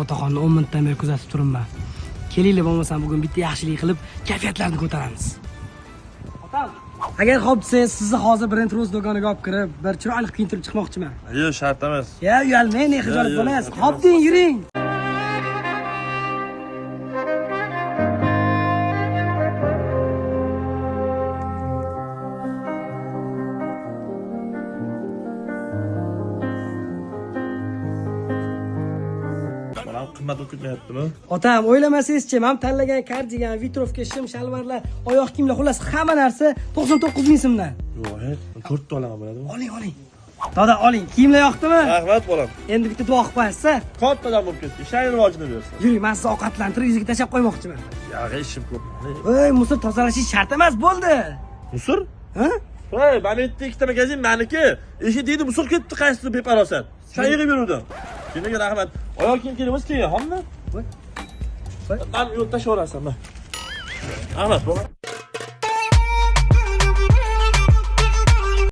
Otaxonni 10 minutdan beri kuzatib turibman. Kelinglar, bo'lmasam bugun bitta yaxshilik qilib kayfiyatlarni ko'taramiz. Otam, agar xo'p desangiz, sizni hozir Brand Rose do'koniga olib kirib, bir chiroyli kiyintirib chiqmoqchiman. Yo'q, shart emas. Ya uyalmang, ne xijolat Yo'q, yo'q, bo'lasiz. shart Xo'p deng, yuring. Bolam qimmat bo'lib ketmayaptimi? Otam, o'ylamasangizchi, men tanlagan kardigan, vitrovka, shim, shalvarlar, oyoq kiyimlar, xullas hamma narsa 99 ming so'mdan. Yo'q, to'rtta olaman bo'ladimi? Oling, oling. Doda, oling. Kiyimlar yoqdimi? Rahmat bolam. Endi bitta duo qilib qo'yasiz. Kattadan bo'lib ketdi. Ishlarni rivojini bersin. Yuring, men sizni ovqatlantirib yuziga tashlab qo'ymoqchiman. Yog'i ishim ko'p. Ey, musor tozalashingiz shart emas, bo'ldi. Musor? Ha? Hey, mana yerda ikkita magazin meniki. Eshik deydi, musor ketdi qaysidir beparosat. Shu yig'ib yuruvdim. Kiyimga rahmat. Oyoq kiyim kerak bo'lsa keyin, hommi? Voy. Man yo'l tashlayverasan, man. Rahmat bolam.